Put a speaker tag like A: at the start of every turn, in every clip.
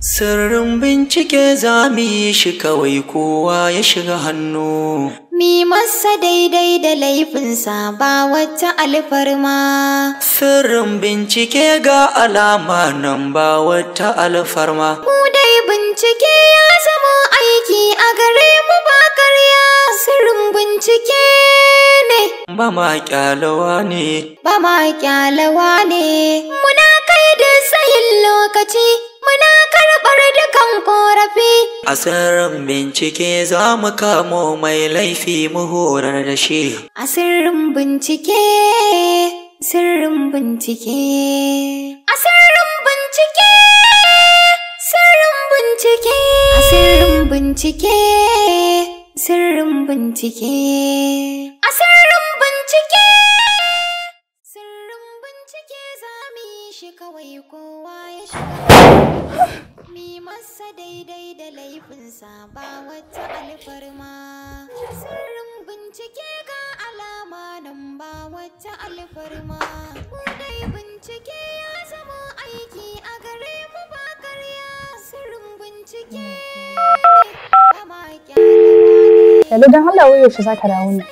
A: Sirrin bincike za mu yi shi kawai kowa ya shiga hannu.
B: Mi masa daidai da laifinsa ba wata alfarma.
A: Sirrin bincike ga alama nan ba wata alfarma.
B: Mu dai bincike ya zama aiki a gare mu ba karya. Sirrin bincike ne.
A: Ba ma kyalawa ne.
B: Ba ma kyalawa ne. Muna kai da tsayin lokaci. Muna karɓar dukan ƙorafi.
A: A sirrin bincike za mu kamo mai laifi mu horar da shi.
B: A sirrin bincike, sirrin bincike. A sirrin bincike, sirrin bincike. A sirrin bincike, sirrin bincike. A sirrin bincike. Sirrin bincike za mu yi shi kawai kowa ya shiga. Mi masa daidai da laifinsa ba wata alfarma. Sirrin bincike ga alama nan ba wata alfarma. Mu dai bincike ya zama aiki a gare mu ba karya. Sirrin bincike ne ba ma kyalawa ne.
C: Hello, don Allah, wai yaushe zaka dawo ne?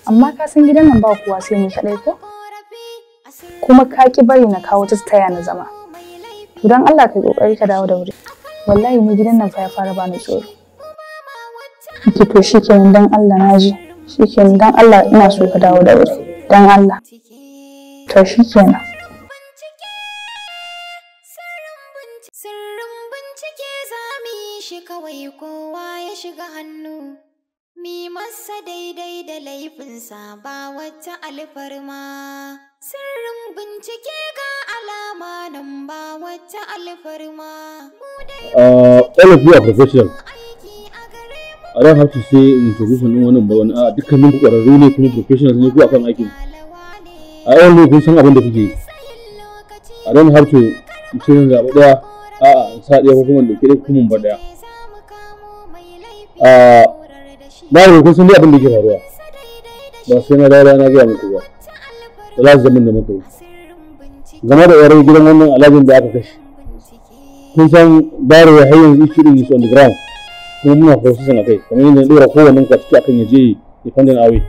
C: Amma ka san gidan nan ba kowa sai ni kaɗai ko? Kuma ka ki bari na kawo ta taya na zama. To don Allah kai kokari ka dawo da wuri. Wallahi ni gidan nan fa ya fara bani tsoro. Okay, to shikenan, don Allah na ji. Shikenan, don Allah ina so ka dawo da wuri. Don Allah. To shikenan.
B: Sirrin bincike za mu yi shi kawai kowa ya shiga hannu. Mi masa daidai da laifinsa ba wata alfarma. Sirrin bincike ga alama nan ba wata alfarma. Mu dai
D: All of you are professional.
B: aiki a gare mu
D: I don't have to say introduction din wannan ba wani a dukkanin ku ƙwararru ne kuma professionals ne ku akan aikin.
B: kyalawa ne.
D: I all know kun san abin da kuke yi.
B: Tsayin lokaci
D: I don't have to ce zan zaɓi ɗaya, a'a, in sa ɗaya ko kuma in ɗauki ɗaya ko kuma in bar ɗaya.
B: za mu kamo mai laifi
D: Ah,
B: horar da shi.
D: Na riga kun san dai abin da ke faruwa.
B: Masa daidai da
D: Ba sai na dawo na gaya muku ba.
B: wata alfarma.
D: Da last zaman da muka yi.
B: Sirrin bincike,
D: Game da yar gidan wannan alhajin da aka kashe.
B: bincike.
D: Kun san bayarwa har yanzu issue din is on the ground. Kuma muna processing a kai kamar yadda na ɗora kowannen ku a ciki akan ya je ya find a way.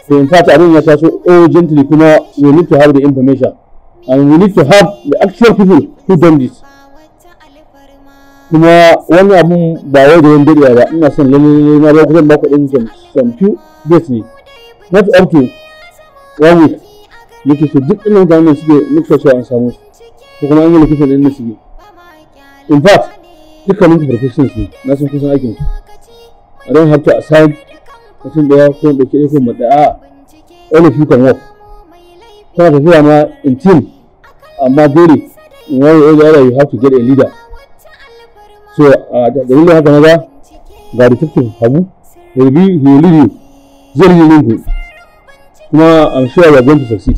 D: So in fact abin ya taso urgently kuma we need to have the information and we need to have the actual people who done this. Kuma wannan abun ba wai da wani daɗewa ba, ina son lalle lalle na ba ku, zan ba ku ɗin some few days ne, not up to one week nake so duk inda mutanen suke make sure cewa an samu su ko kuma an yi location ɗin da suke. In fact dukkanin ku professionals ne, na san kusan aikin ku. I don't have to assign mutum ɗaya ko in ɗauki ɗaya ko in bar ɗaya. A'a, all of you can work. Kana tafiya ma in team, amma dole in one way or the other you have to get a leader. So a dalilin haka na ga ga Detective Habu, he will lead you, zai lead ku, kuma I'm sure you are going to succeed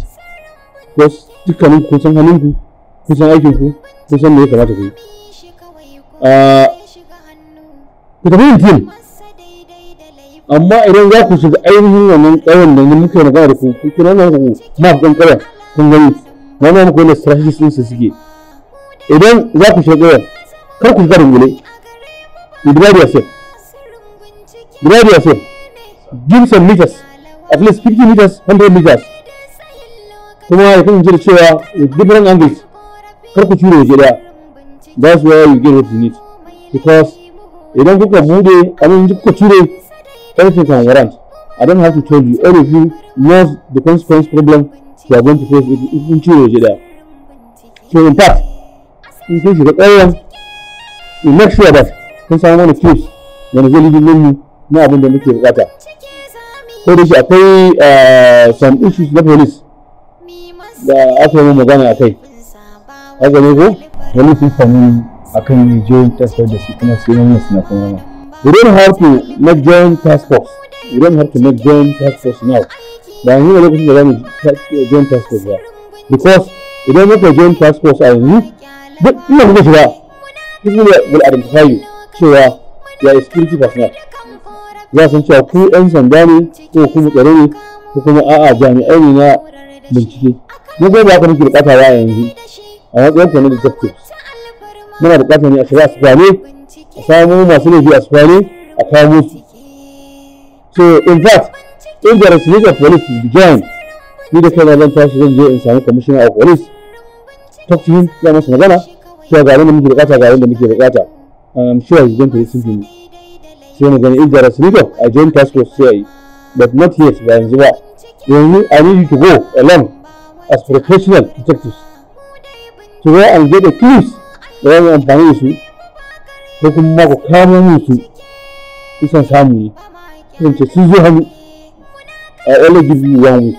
D: because dukkanin ku kun san halin ku, kun san aikin ku, kun san me ya kamata ku yi. Ku tafi in team, amma idan za ku shiga ainihin wannan ƙauyen da muka yi magana da ku, ku kuna nan ku map ɗin ƙauyen, kun gani na nuna muku wanda strategies ɗin su suke. Idan za ku shiga ƙauyen, kar ku shiga rungule. You divide yourself, divide yourself, give some meters, at least 50 meters, 100 meters, kuma ya kasance da cewa with different angles. Kar ku cure waje ɗaya. That's where you get what you need, because idan kuka bude abin kuka cure, everything can warrant. I don't have to tell you, all of you knows the consequence problem you are going to face if kun cire waje ɗaya. So in fact in kun shiga ƙauyen, you make sure that kun samu mana clues wanda zai lead mu na abin da muke bukata. Ko da shi akwai some issues na police da aka yi magana a kai, haka ne ko?
E: Wani sun sami akan yi joint task force da su kuma sai mun suna kan rama.
D: We don't have to make joint task force. We don't have to make joint task force now. Ba yanzu ne lokacin da za mu joint task force ba, because idan muka joint task force a yanzu, duk inda kuka shiga, people will identify you cewa you are a security personnel. Za su san cewa ku 'yan sanda ne ko kuma tsaro ne ko kuma a'a jami'ai ne na bincike. Mu kuma ba haka muke bukata ba a yanzu a matsayin ku na detectives. Muna buƙatar ne a shiga asibane, a samu masu laifi asibane, a kawo su. So in fact, if there is need of police to be joined, ni da kaina zan tashi zan je in samu commissioner of police, talk to him, ya masa magana cewa ga abin da muke buƙata, ga abin da muke buƙata. I'm sure he's going to listen to me. Sai mu gani if there is need of a joint task force sai a yi, but not yet, ba yanzu ba. Yanzu I need you to go along as professional detectives to go and get the clues da za mu amfani da su, ko kuma ku kamo mun su isan samu ne kasance sun zo hannu. I only give you one week.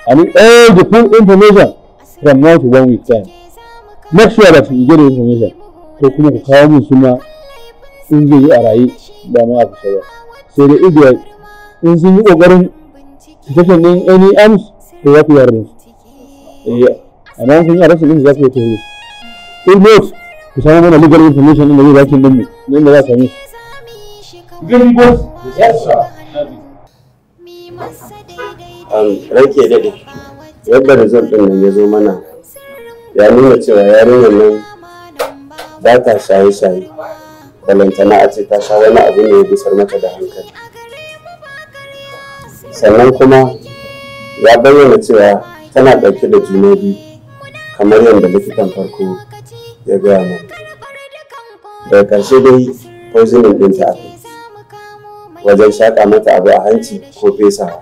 D: I need all the full information from now to one week time. Make sure that you get the information. Ko kuma ku kawo mun suna in zai yi a raye, ba ma a kusa ba. Sai dai idan in sun yi ƙoƙarin detection ɗin any arms, to za ku yi harbin su. Eh, amma kun yi arrest ɗin, za ku yi tafiya su. If not, ku samu mana legal information ɗin da zai backing ɗin mu, inda za a same su. You get me, boss? Yes, sir.
F: Ranke daɗe, yadda result ɗin nan ya zo mana ya nuna cewa yarinyar nan ba ta shaye-shaye, balantana a ce ta sha wani abu ne ya gusar mata da hankali. Sannan kuma ya bayyana cewa tana ɗauke da juna biyu kamar yadda likitan farko ya gaya mana. Daga ƙarshe dai poisoning ɗinta aka yi wajen shaƙa mata abu a hanci ko fesawa.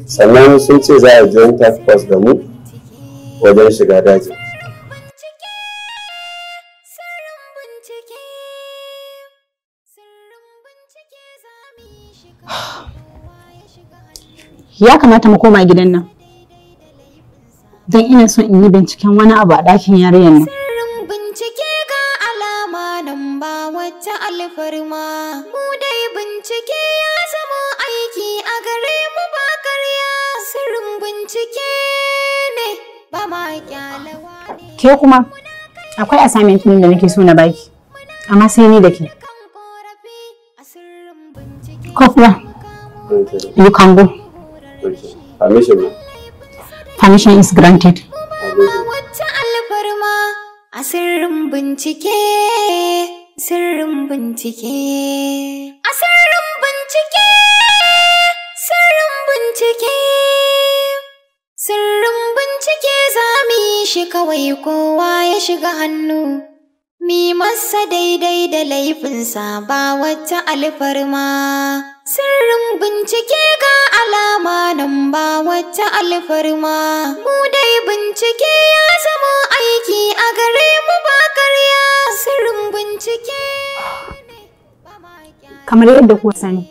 F: Sannan sun ce za a joint task force da mu wajen shiga dajin.
G: Ya kamata mu koma gidan nan, don ina son in yi binciken wani abu a ɗakin yarinyar nan.
B: Sirrin bincike ga alama nan ba wata alfarma. Mu dai bincike ya zama aiki a gare mu ba karya. Sirrin bincike ne ba ma kyalawa ne.
G: Ke kuma akwai assignment ɗin da nake so na baki, amma sai ni da ke.
B: Kan korafi a sirrin bincike.
G: Corporal, you can go.
F: Permission, ma.
G: Permission is granted.
B: Ba wata alfarma a sirrin bincike, sirrin bincike, a sirrin bincike, sirrin bincike, sirrin bincike za mu yi shi kawai kowa ya shiga hannu. Mi masa daidai da laifinsa ba wata alfarma. Sirrin bincike ga alama nan ba wata alfarma. Mu dai bincike ya zama aiki a gare mu ba karya. Sirrin bincike ne ba ma
G: Kamar yadda kuka sani,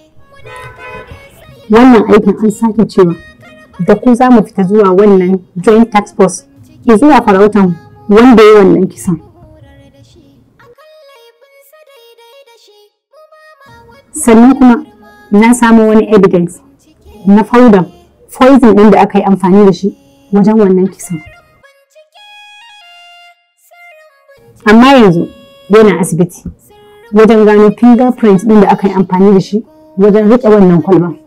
G: wannan aikin an sake cewa da ku za mu fita zuwa wannan joint task force zuwa farautan wanda ya wannan kisan. Sannan kuma na samo wani evidence na faudan poison ɗin da aka yi amfani da shi wajen wannan kisan. Amma yanzu yana asibiti wajen gano fingerprint ɗin da aka yi amfani da shi wajen riƙe wannan kwalban.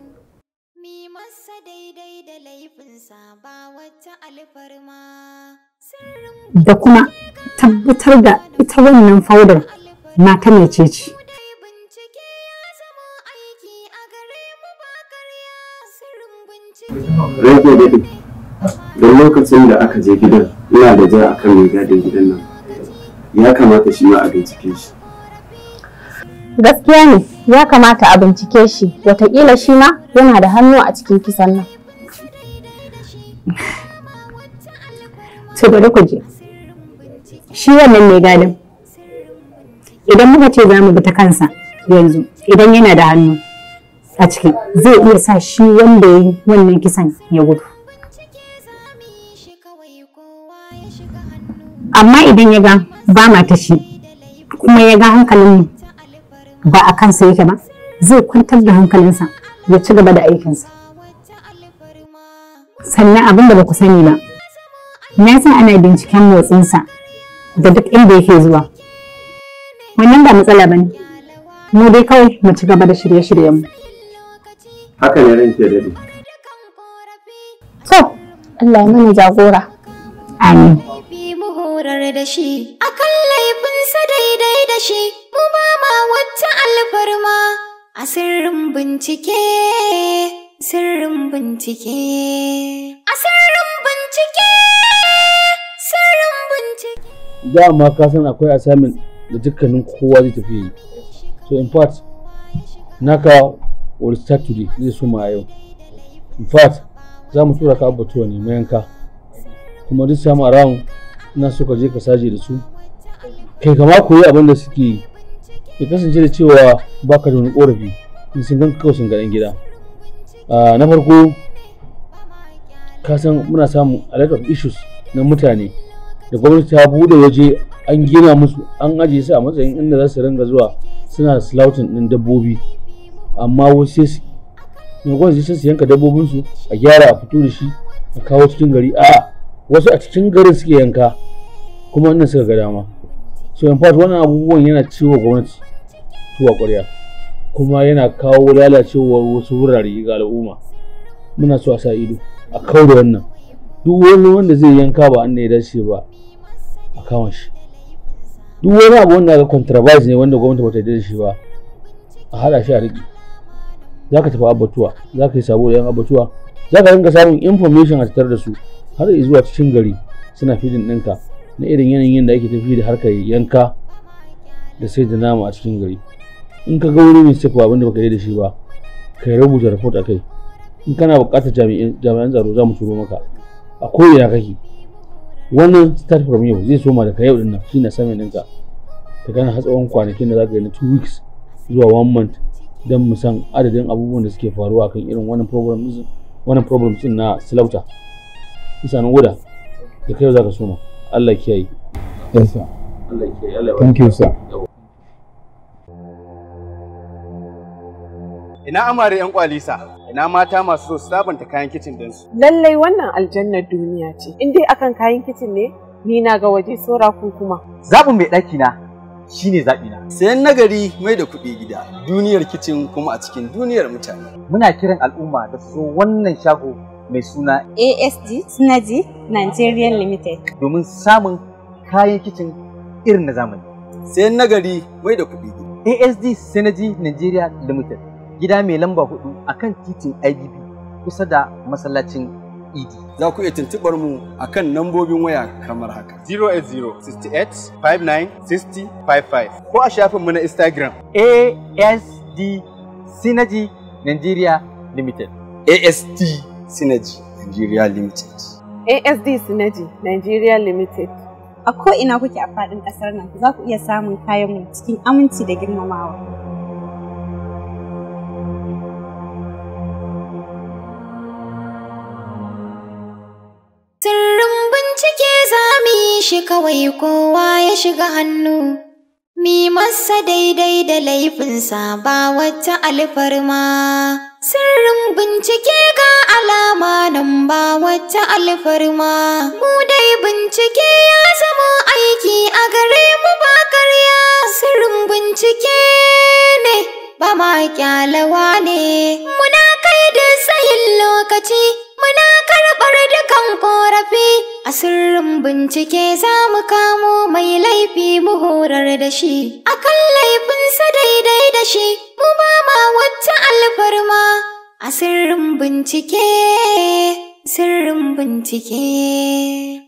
B: Mi masa daidai da laifinsa ba wata alfarma. Sirrin
G: Da kuma tabbatar da ita wannan faudar mata mece ce.
B: dai bincike ya zama aiki a gare mu ba karya. Sirrin bincike.
F: Ranke daɗe, don lokacin da aka je gidan ina da ja akan mai gadin gidan nan, ya kamata shi ma a bincike shi.
H: Gaskiya ne, ya kamata a bincike shi, wataƙila shi ma yana da hannu a cikin kisan nan.
G: To, bari ku je. Shi wannan mai gadin, idan muka ce za mu bi ta kansa yanzu, idan yana da hannu a ciki, zai iya sa shi wanda ya yi wannan kisan ya gudu. Amma idan ya ga ba ma ta shi, kuma ya ga hankalinmu ba a kansa yake ba, zai kwantar da hankalinsa ya ci gaba da aikinsa. Sannan abin da ba ku sani ba, na san ana binciken motsinsa da duk inda yake zuwa. Wannan ba matsala ba ne. Mu dai kawai mu ci gaba da shirye-shiryenmu.
F: Haka ne, ranke daɗe.
H: To, Allah ya mana jagora.
G: Amin.
B: Mu horar da shi akan laifinsa daidai da shi, mu ba ma wata alfarma. A sirrin bincike, sirrin bincike, a sirrin bincike, sirrin bincike.
D: Dama ka san akwai assignment da dukkanin kowa zai tafi yi. So in fact, naka will start today, zai soma a yau. In fact, za mu tura ka abbatuwa ne mayanka. Kuma duk samu around ina so ka je ka saje da su. Kai kama koyi abin da suke yi. Ya kasance da cewa baka da wani korafi in sun ganka kawai sun ga ɗan gida. Na farko, ka san muna samun a lot of issues na mutane da gwamnati ta buɗe waje an gina musu an ajiye su a matsayin inda za su ringa zuwa suna slaughtering ɗin dabbobi, amma wasu sai su maimakon su yanka dabbobinsu a gyara a fito da shi a kawo cikin gari, a wasu a cikin garin suke yanka kuma inda suka ga dama. So in fact wannan abubuwan yana ciwo gwamnati tuwa ƙwarya kuma yana kawo lalacewar wasu wurare ga al'umma. Muna so a sa ido a kau da wannan. Duk wani wanda zai yanka ba inda ya dace ba a kama shi. Duk wani abu wanda ga contraband ne wanda gwamnati bata yarda da shi ba a haɗa shi a riƙe. Za ka tafi abbatuwa, za ka yi sabo da yan abbatuwa, za ka rinka samun information a tattare da su har zuwa cikin gari suna feeding ɗinka na irin yanayin yadda ake tafi da harkar yanka da sai da nama a cikin gari. In ka ga wani mistake ba abinda baka yarda da shi ba, ka rubuta report a kai. In kana buƙatar jami'an tsaro za mu turo maka a ko'ina kake. Wannan start from yau zai soma daga yau ɗin nan, shine assignment ɗinka. Ka gana har tsawon kwanakin da za ka yi na 2 weeks zuwa 1 month don mu san adadin abubuwan da suke faruwa kan irin wannan problem din na slaughter. Isa nan guda da kai za ka soma. Allah kiyaye.
E: Yes sir.
D: Allah kiyaye. Allah.
E: Thank you sir.
I: Ina amare yan kwalisa, ina mata masu so su sabunta kayan kicin ɗinsu.
J: Lallai wannan aljannar duniya ce. In dai akan kayan kicin ne, ni na ga waje saura ku kuma.
K: Zaɓin mai ɗaki na shine zaɓi na.
I: Sayan nagari mai da kuɗi gida, duniyar kicin kuma a cikin duniyar mutane.
K: Muna kiran al'umma da su zo wannan shago mai suna
L: ASD Synergy Nigerian Limited
K: domin samun kayan kicin irin na zamani.
I: Sayan nagari mai da kuɗi gida.
K: ASD Synergy Nigeria Limited. Gida mai lamba 4 akan titin IBB kusa da masallacin Idi.
I: Za ku iya tuntuɓar mu akan nambobin waya kamar haka: 080 68 59 60 55 ko a shafinmu na Instagram
K: ASD Synergy Nigeria Limited.
I: ASD Synergy Nigeria Limited.
J: ASD Synergy Nigeria Limited.
L: A ko'ina kuke a faɗin ƙasar nan za ku iya samun kayan mu cikin aminci da girmamawa.
B: Sirrin bincike za mu yi shi kawai kowa ya shiga hannu. Mi masa daidai da laifinsa ba wata alfarma. Sirrin bincike ga alama nan ba wata alfarma. Mu dai bincike ya zama aiki a gare mu ba karya. Sirrin bincike ne ba ma kyalawa ne. Muna kai da tsayin lokaci. Muna karɓar dukan ƙorafi. A sirrin bincike za mu kamo mai laifi mu horar da shi. Akan laifinsa daidai da shi, mu ba ma wata alfarma. A sirrin bincike, sirrin bincike.